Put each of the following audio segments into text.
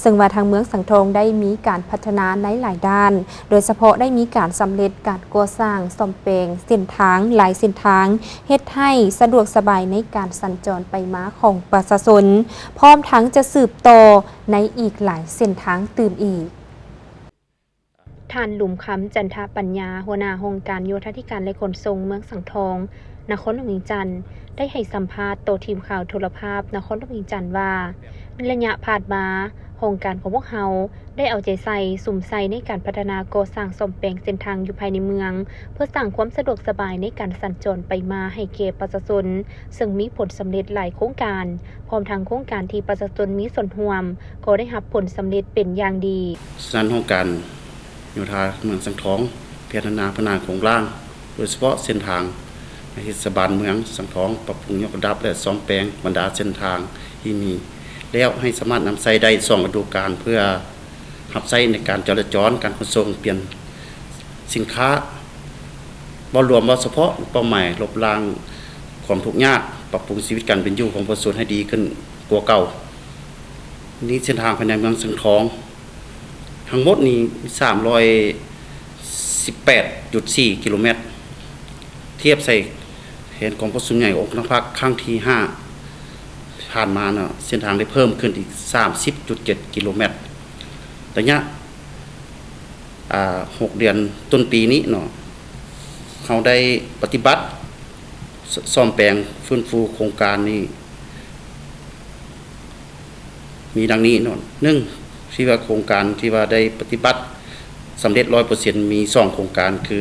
ເຊິ່ງວ່າທາງເມືອງສັງທອງໄດ້ມີການພັດທະນາໃນຫຼາຍດ້ານ, ໂດຍສະເພາະໄດ້ມີການສຳເລັດການກໍ່ສ້າງສ້ອມແປງເສັ້ນທາງຫຼາຍເສັ້ນທາງ, ເຮັດໃຫ້ສະດວກສະບາຍໃນການສັນຈອນໄປມາຂອງປະຊາຊົນ, ພ້ອມທັງຈະສືບຕໍ່ໃນອີກຫຼາຍເສັ້ນທາງຕື່ມອີກ. ທ່ານ ຫຼຸມຄຳ ຈັນທະປັນຍາ, ຫົວໜ້າຫ້ອງການໂຍທາທິການ ແລະ ຂົນສົ່ງເມືອງສັງທອງ, ນະຄອນຫຼວງວຽງຈັນ, ໄດ້ໃຫ້ສຳພາດຕໍ່ທີມຂ່າວໂທລະພາບນະຄອນຫຼວງວຽງຈັນວ່າ, ໃນໄລຍະຜ່ານມາ, ຫ້ອງການຂອງພວກເຮົາໄດ້ເອົາໃຈໃສ່, ສຸມໃສ່ໃນການພັດທະນາກໍ່ສ້າງສ້ອມແປງເສັ້ນທາງຢູ່ພາຍໃນເມືອງ, ເພື່ອສ້າງຄວາມສະດວກສະບາຍໃນການສັນຈອນໄປມາໃຫ້ແກ່ປະຊາຊົນ, ເຊິ່ງມີຜົນສຳເລັດຫຼາຍໂຄງການ, ພ້ອມທັງໂຄງການທີ່ປະຊາຊົນມີສ່ວນຮ່ວມ ກໍໄດ້ຮັບຜົນສຳເລັດເປັນຢ່າງດີ. ສະນັ້ນ ຫ້ອງການໂຍທາເມືອງສັງທອງ ພິຈາລະນາພັດທະນາໂຄງລ່າງ, ໂດຍສະເພາະເສັ້ນທາງໃນເທດສະບານເມືອງສັງທອງ, ປັບປຸງຍົກລະດັບ ແລະ ສ້ອມແປງບັນດາເສັ້ນທາງທີ່ມີແລ້ວ ໃຫ້ສາມາດນຳໃຊ້ໄດ້ສອງລະດູການ ເພື່ອຮັບໃຊ້ໃນການຈະລາຈອນ, ການຂົນສົ່ງ, ປ່ຽນສິນຄ້າ, ເວົ້າລວມ, ເວົ້າສະເພາະເປົ້າໝາຍລົບລ້າງຄວາມທຸກຍາກ, ປັບປຸງຊີວິດການເປັນຢູ່ຂອງປະຊາຊົນໃຫ້ດີຂຶ້ນກວ່າເກົ່າ. ນີ້ເສັ້ນທາງພາຍໃນເມືອງສັງທອງ ທັງໝົດນີ້ສາມຮ້ອຍສິບແປດຈຸດສີ່ກິໂລແມັດ, ທຽບໃສ່ແຜນກອງປະຊຸມໃຫຍ່ອົງຄະນະພັກຄັ້ງທີຫ້າຜ່ານມາເນາະ, ເສັ້ນທາງໄດ້ເພີ່ມຂຶ້ນອີກສາມສິບຈຸດເຈັດກິໂລແມັດ. ໄລຍະ ອ່າ ຫົກເດືອນຕົ້ນປີນີ້ເນາະ, ເຮົາໄດ້ປະຕິບັດ ສ- ສ້ອມແປງຟື້ນຟູໂຄງການນີ້ ມີດັ່ງນີ້ເນາະ, ໜຶ່ງ ທີ່ວ່າໂຄງການທີ່ວ່າໄດ້ປະຕິບັດສຳເລັດຮ້ອຍເປີເຊັນ ມີສອງໂຄງການ ຄື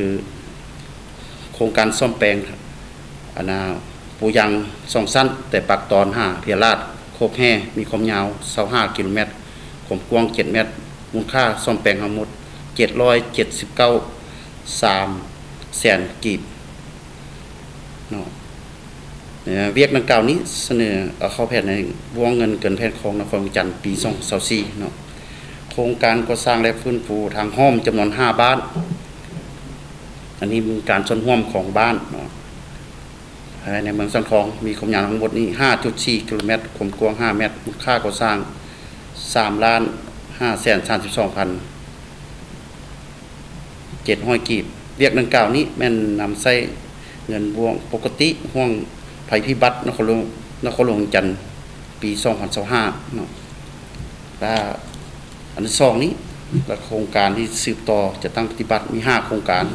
ໂຄງການສ້ອມແປງ ອັນນ່າ ປູຢາງສອງຊັ້ນ ແຕ່ປາກຕອນຫາເພຍລາດ ໂຄກແຮ່ ມີຄວາມຍາວຊາວຫ້າກິໂລແມັດ, ຄວາມກວ້າງເຈັດແມັດ, ມູນຄ່າສ້ອມແປງທັງໝົດເຈັດຮ້ອຍເຈັດສິບເກົ້າ ສາມແສນກີບເນາະ. ເອີ ວຽກດັ່ງກ່າວນີ້ສະເໜີເອົາເຂົ້າແຜນໃນວງເງິນເກີນແຜນຂອງນະຄອນຫຼວງວຽງຈັນປີສອງພັນຊາວສີ່ເນາະ. ໂຄງການກໍ່ສ້າງ ແລະ ຟື້ນຟູທາງອ້ອມຈຳນວນຫ້າບ້ານ, ອັນນີ້ມີການສ່ວນຮ່ວມຂອງບ້ານເນາະ ພາຍໃນເມືອງສັງທອງ, ມີຄວາມຍາວທັງໝົດນີ້ຫ້າຈຸດສີ່ກິໂລແມັດ, ຄວາມກວ້າງຫ້າແມັດ, ມູນຄ່າກໍ່ສ້າງສາມລ້ານຫ້າແສນສາມສິບສອງພັນ ເຈັດຮ້ອຍກີບ. ວຽກດັ່ງກ່າວນີ້ແມ່ນນຳໃຊ້ເງິນບ່ວງປົກກະຕິ ຫ່ວງໄພພິບັດນະຄອນຫຼວງ ນະຄອນຫຼວງວຽງຈັນ ປີສອງພັນຊາວຫ້າເນາະ. ລະອັນທີສອງນີ້ ລະໂຄງການທີ່ສືບຕໍ່ຈັດຕັ້ງປະຕິບັດມີຫ້າໂຄງການ.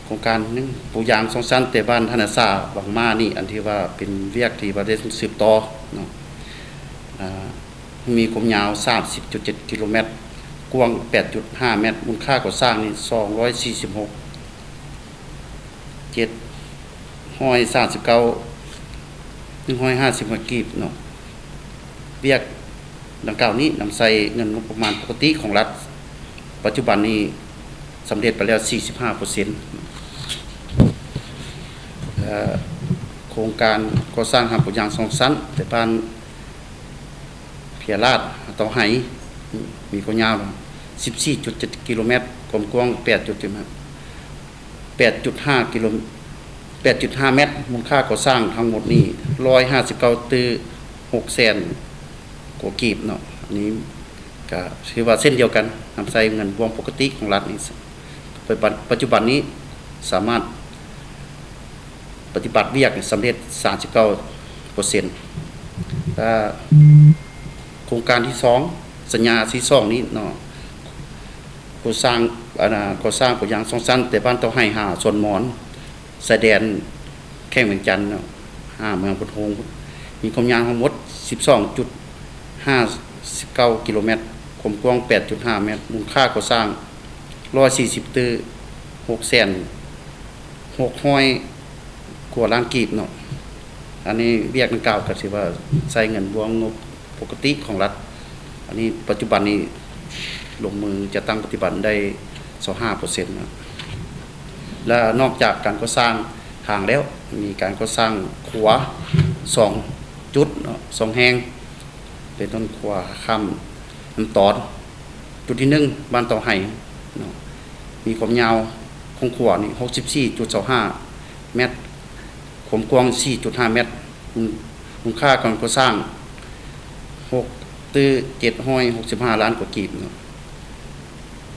ໂຄງການໜຶ່ງ ປູຢາງສອງຊັ້ນ ແຕ່ບ້ານທ່ານາສາ ວັງມ້ານີ້ ອັນທີ່ວ່າເປັນວຽກທີ່ວ່າໄດ້ສືບຕໍ່ເນາະ ອາ ມີຄວາມຍາວສາມສິບຈຸດເຈັດກິໂລແມັດ, ກວ້າງແປດຈຸດຫ້າແມັດ, ມູນຄ່າກໍ່ສ້າງນີ້ສອງຮ້ອຍສີ່ສິບຫົກ ເຈັດຮ້ອຍສາມສິບເກົ້າ ໜຶ່ງຮ້ອຍຫ້າສິບຫ້າກີບເນາະ. ວຽກດັ່ງກ່າວນີ້ນຳໃຊ້ເງິນງົບປະມານປົກກະຕິຂອງລັດ, ປັດຈຸບັນນີ້ສຳເລັດໄປແລ້ວສີ່ສິບຫ້າເປີເຊັນ. ເອີ ໂຄງການກໍ່ສ້າງທາງປູຢາງສອງຊັ້ນ ແຕ່ບ້ານ ເພຍລາດ ຫາເຕົາໄຫ ມີຄວາມຍາວສິບສີ່ຈຸດເຈັດກິໂລແມັດ, ຄວາມກວ້າງແປດຈຸດ ແປດຈຸດຫ້າກິໂລ ແປດຈຸດຫ້າແມັດ, ມູນຄ່າກໍ່ສ້າງທັງໝົດນີ້ຮ້ອຍຫ້າສິບເກົ້າຕື້ຫົກແສນກວ່າກີບເນາະ. ອັນນີ້ກະຖືວ່າເຊັ່ນດຽວກັນ, ນຳໃຊ້ເງິນບ່ວງປົກກະຕິຂອງລັດນີ້ ປັດ ປັດຈຸບັນນີ້ສາມາດ ປະຕິບັດວຽກສຳເລັດສາມສິບເກົ້າເປີເຊັນ. ແລະ ໂຄງການທີສອງ ສັນຍາທີສອງນີ້ເນາະ, ກໍ່ສ້າງ ອັນນ່າ ກໍ່ສ້າງໂຄງການສອງຊັ້ນ ແຕ່ບ້ານເຕົາໄຫຫາສວນມອນ ຊາຍແດນແຂວງວຽງຈັນເນາະ ຫາເມືອງໂພນໂຮງ ມີຄວາມຍາວທັງໝົດສິບສອງຈຸດຫ້າສິບເກົ້າກິໂລແມັດ, ຄວາມກວ້າງແປດຈຸດຫ້າແມັດ, ມູນຄ່າກໍ່ສ້າງຮ້ອຍສີ່ສິບຕື້ຫົກແສນ ຫົກຮ້ອຍກວ່າລ້ານກີບເນາະ. ອັນນີ້ວຽກດັ່ງກ່າວກໍຖືວ່າໃຊ້ເງິນບ່ວງງົບປົກກະຕິຂອງລັດ. ອັນນີ້ປັດຈຸບັນນີ້ລົງມືຈັດຕັ້ງປະຕິບັດໄດ້ຊາວຫ້າເປີເຊັນເນາະ. ແລະ ນອກຈາກການກໍ່ສ້າງທາງແລ້ວ ມີການກໍ່ສ້າງຂົວສອງຈຸດເນາະ ສອງແຫ່ງ ເປັນຕົ້ນຂົວຂ້າມນ້ຳຕອນ ຈຸດທີໜຶ່ງ ບ້ານເຕົາໄຫເນາະ ມີຄວາມຍາວຂອງຂົວນີ້ຫົກສິບສີ່ຈຸດຊາວຫ້າແມັດ, ຄວາມກວ້າງສີ່ຈຸດຫ້າແມັດ, ມູນ ມູນຄ່າການກໍ່ສ້າງຫົກ ຕື້ເຈັດຮ້ອຍຫົກສິບຫ້າລ້ານກວ່າກີບເນາະ.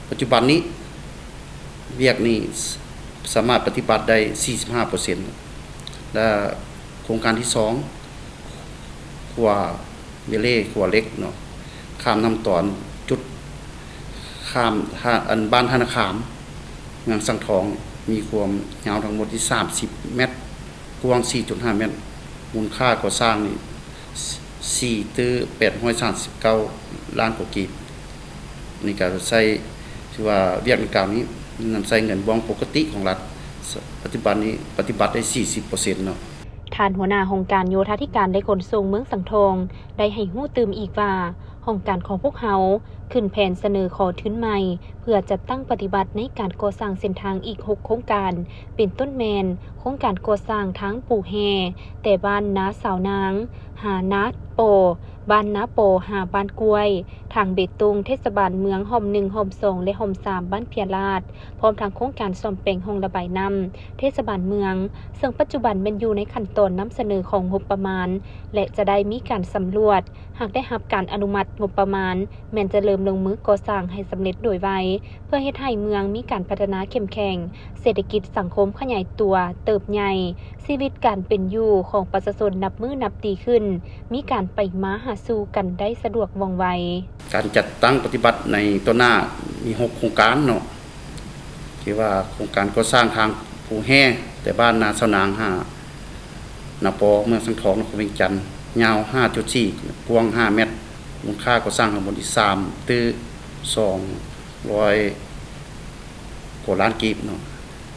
ປັດຈຸບັນນີ້ວຽກນີ້ສາມາດປະຕິບັດໄດ້ສີ່ສິບຫ້າເປີເຊັນ ແລະ ໂຄງການທີສອງ ຂົວເບເລ ຂົວເຫຼັກເນາະ ຂ້າມນ້ຳຕອນ ຈຸດຂ້າມ ທ່າ ອັນ ບ້ານທ່ານາຄາມ ເມືອງສັງທອງ ມີຄວາມຍາວທັງໝົດທີ່ສາມສິບແມັດ ກວ້າງສີ່ຈຸດຫ້າແມັດ ມູນຄ່າກໍ່ສ້າງນີ້ສີ່ຕື້ແປດຮ້ອຍສາມສິບເກົ້າລ້ານກວ່າກີບ. ນີ້ກໍໃຊ້ ຖືວ່າວຽກດັ່ງກ່າວນີ້ນຳໃຊ້ເງິນບ່ວງປົກກະຕິຂອງລັດ ປັດຈຸບັນນີ້ປະຕິບັດໄດ້ສີ່ສິບເປີເຊັນເນາະ. ທ່ານຫົວໜ້າຫ້ອງການໂຍທາທິການ ແລະ ຂົນສົ່ງເມືອງສັງທອງ ໄດ້ໃຫ້ຮູ້ຕື່ມອີກວ່າ ຫ້ອງການຂອງພວກເຮົາຂຶ້ນແຜນສະເໜີຂໍທຶນໃໝ່ ເພື່ອຈັດຕັ້ງປະຕິບັດໃນການກໍ່ສ້າງເສັ້ນທາງອີກຫົກໂຄງການ ເປັນຕົ້ນແມ່ນໂຄງການກໍ່ສ້າງທາງປູແຮ່ ແຕ່ບ້ານນາສາວນາງ ຫານາປໍ, ບ້ານນາປໍ ຫາບ້ານກ້ວຍ, ທາງເບຕົງເທດສະບານເມືອງຮ່ອມໜຶ່ງ, ຮ່ອມສອງ ແລະ ຮ່ອມສາມ ບ້ານເພຍລາດ, ພ້ອມທັງໂຄງການສ້ອມແປງຮ່ອງລະບາຍນ້ຳເທດສະບານເມືອງ, ເຊິ່ງປັດຈຸບັນແມ່ນຢູ່ໃນຂັ້ນຕອນນຳສະເໜີຂອງງົບປະມານ ແລະ ຈະໄດ້ມີການສຳຫຼວດ. ຫາກໄດ້ຮັບການອະນຸມັດງົບປະມານ, ແມ່ນຈະເລີ່ມລົງມືກໍ່ສ້າງໃຫ້ສຳເລັດໂດຍໄວ ເພື່ອເຮັດໃຫ້ເມືອງມີການພັດທະນາເຂັ້ມແຂງ, ເສດຖະກິດສັງຄົມຂະຫຍາຍຕົວເຕີບໃຫຍ່, ຊີວິດການເປັນຢູ່ຂອງປະຊາຊົນນັບມື້ນັບດີຂຶ້ນ, ມີການໄປມາຫາສູ່ກັນໄດ້ສະດວກວ່ອງໄວ. ການຈັດຕັ້ງປະຕິບັດໃນຕໍ່ໜ້າມີຫົກໂຄງການເນາະ ທີ່ວ່າໂຄງການກໍ່ສ້າງທາງພູແຮ່ ແຕ່ບ້ານນາສາວນາງຫານາປໍ ເມືອງສັງທອງ ນະຄອນຫຼວງວຽງຈັນ ຍາວຫ້າຈຸດສີ່ ກວ້າງຫ້າແມັດ, ມູນຄ່າກໍ່ສ້າງທັງໝົດສາມຕື້ສອງຮ້ອຍກວ່າລ້ານກີບເນາະ.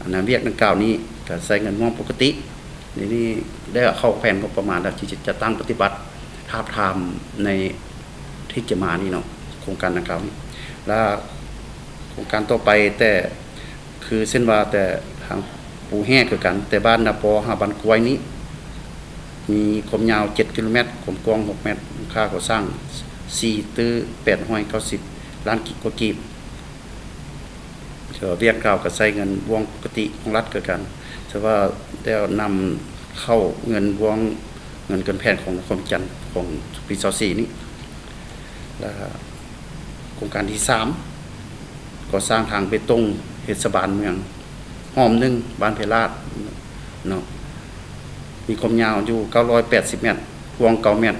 ອັນນັ້ນ ວຽກດັ່ງກ່າວນີ້ກໍໃຊ້ເງິນຮ່ວມປົກກະຕິ ດຽວນີ້ໄດ້ເຂົ້າແຜນງົບປະມານແລ້ວ ທີ່ຈະຈັດຕັ້ງປະຕິບັດ ທາບທາມໃນທີ່ຈະມານີ້ເນາະ ໂຄງການດັ່ງກ່າວນີ້ ແລະ ໂຄງການຕໍ່ໄປ ແຕ່ຄືເຊັ່ນວ່າ ແຕ່ທາງປູແຮ່ຄືກັນ ແຕ່ບ້ານນາປໍຫາບ້ານກ້ວຍນີ້ ມີຄວາມຍາວເຈັດກິໂລແມັດ, ຄວາມກວ້າງຫົກແມັດ, ມູນຄ່າກໍ່ສ້າງສີ່ຕື້ແປດຮ້ອຍເກົ້າສິບລ້ານກວ່າກີບ. ຖືວ່າວຽກດັ່ງກ່າວກໍໃຊ້ເງິນບ່ວງປົກກະຕິຂອງລັດຄືກັນ ຖືວ່າໄດ້ນຳເຂົ້າເງິນບ່ວງເງິນເກີນແຜນຂອງນະຄອນວຽງຈັນຂອງປີຊາວສີ່ນີ້. ແລະ ໂຄງການທີສາມ ກໍ່ສ້າງທາງເບຕົງເທດສະບານເມືອງຮ່ອມໜຶ່ງ ບ້ານເພຍລາດເນາະ ມີຄວາມຍາວຢູ່ເກົ້າຮ້ອຍແປດສິບແມັດ, ກວ້າງເກົ້າແມັດ,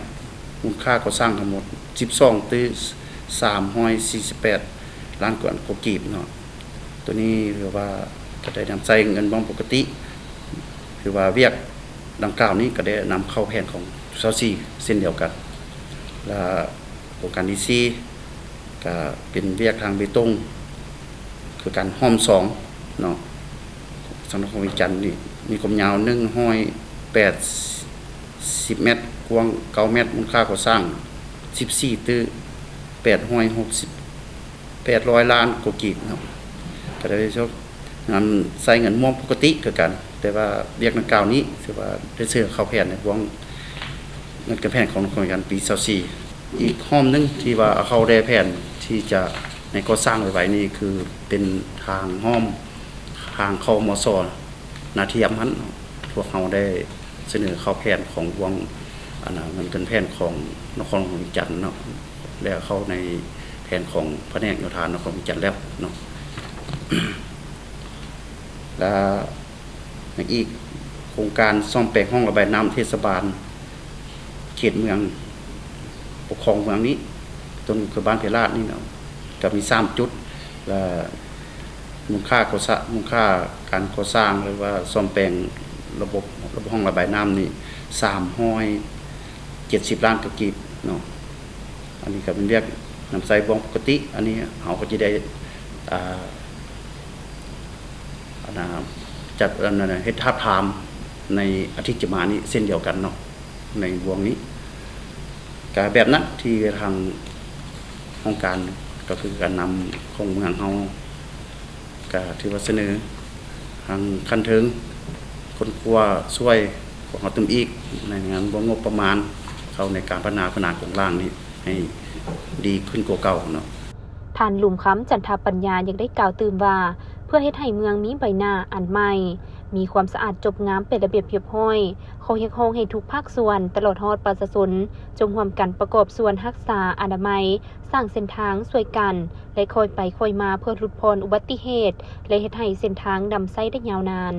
ມູນຄ່າກໍ່ສ້າງທັງໝົດສິບສອງຕື້ສາມຮ້ອຍສີ່ສິບແປດລ້ານກວ່າກີບເນາະ. ໂຕນີ້ຖືວ່າກໍໄດ້ນຳໃຊ້ເງິນບ່ອງປົກກະຕິ ຖືວ່າວຽກດັ່ງກ່າວນີ້ກໍໄດ້ນຳເຂົ້າແຜນຂອງຊາວສີ່ເຊັ່ນດຽວກັນ ແລະ ໂຄງການທີສີ່ ກະເປັນວຽກທາງເບຕົງ ຄືການຮ່ອມສອງເນາະ ສຳນັກງານວຽງຈັນນີ້ ມີຄວາມຍາວໜຶ່ງຮ້ອຍແປດສິບແມັດ, ກວ້າງເກົ້າແມັດ, ມູນຄ່າກໍ່ສ້າງສິບສີ່ຕື້ແປດຮ້ອຍຫົກສິບ ແປດຮ້ອຍລ້ານກວ່າກີບເນາະ. ກະໄດ້ ນຳໃຊ້ເງິນຮ່ວມປົກກະຕິຄືກັນ ແຕ່ວ່າວຽກດັ່ງກ່າວນີ້ ຖືວ່າໄດ້ເສນອອກເຂົ້າແຜນໃນພວກເງິນການແຜນຂອງໂຄງການປີຊາວສີ່. ອີກຮ່ອມໜຶ່ງທີ່ວ່າເຮົາໄດ້ແຜນທີ່ຈະໃນກໍ່ສ້າງໄວໆນີ້ ຄືເປັນທາງຮ່ອມ ທາງເຂົ້າ ມສ ນາທຽມຫັ້ນ ພວກເຮົາໄດ້ສະເໜີເຂົ້າແຜນຂອງວຽກ ອັນນ່າ ເງິນເກີນແຜນຂອງນະຄອນຫຼວງວຽງຈັນເນາະ ແລ້ວເຂົ້າໃນແຜນຂອງພະແນກໂຍທານະຄອນຫຼວງວຽງຈັນແລ້ວເນາະ. ແລະ ຍັງອີກໂຄງການສ້ອມແປງຮ່ອງລະບາຍນ້ຳເທດສະບານເຂດເມືອງ ປົກຄອງເມືອງນີ້ ຕົວໜຶ່ງຄືບ້ານເພຍລາດນີ້ເນາະ ກໍມີສາມຈຸດ ແລະ ມູນຄ່າກໍ່ສ້າງ ມູນຄ່າການກໍ່ສ້າງ ຫຼືວ່າສ້ອມແປງລະບົບ ລະບົບຮ່ອງລະບາຍນ້ຳນີ້ ສາມຮ້ອຍເຈັດສິບລ້ານກວ່າກີບເນາະ. ອັນນີ້ກໍເປັນວຽກນຳໃຊ້ບ່ອງປົກກະຕິ ອັນນີ້ເຮົາກໍຈະໄດ້ ອ່າ ອັນນ່າ ຈັດ ອັນນັ້ນ ເຮັດທາບທາມໃນອາທິດຈະມານີ້ເຊັ່ນດຽວກັນເນາະ ໃນບ່ວງນີ້. ກະແບບນັ້ນທີ່ທາງຫ້ອງການ ກໍຄືການນຳຂອງເມືອງເຮົາ ກະຖືວ່າສະເໜີທາງຂັ້ນເທິງ ຄົ້ນຄວ້າຊ່ວຍພວກເຮົາຕື່ມອີກ ໃນງານບ່ວງງົບປະມານເຂົ້າໃນການພັດທະນາ ພັດທະນາໂຄງລ່າງນີ້ໃຫ້ດີຂຶ້ນກວ່າເກົ່າເນາະ. ທ່ານ ຫຼຸມຄຳ ຈັນທະປັນຍາ ຍັງໄດ້ກ່າວຕື່ມວ່າ ເພື່ອເຮັດໃຫ້ເມືອງມີໃບໜ້າອັນໃໝ່ ມີຄວາມສະອາດຈົບງາມເປັນລະບຽບຮຽບຮ້ອຍ. ຂໍຮຽກຮ້ອງໃຫ້ທຸກພາກສ່ວນ ຕະຫຼອດຮອດປະຊາຊົນ ຈົ່ງຮ່ວມກັນປະກອບສ່ວນຮັກສາອະນາໄມ, ສ້າງເສັ້ນທາງຊ່ວຍກັນ ແລະ ຄ່ອຍໄປຄ່ອຍມາເພື່ອຫຼຸດຜ່ອນອຸບັດຕິເຫດ ແລະ ເຮັດໃຫ້ເສັ້ນທາງນຳໃຊ້ໄດ້ຍາວນານ.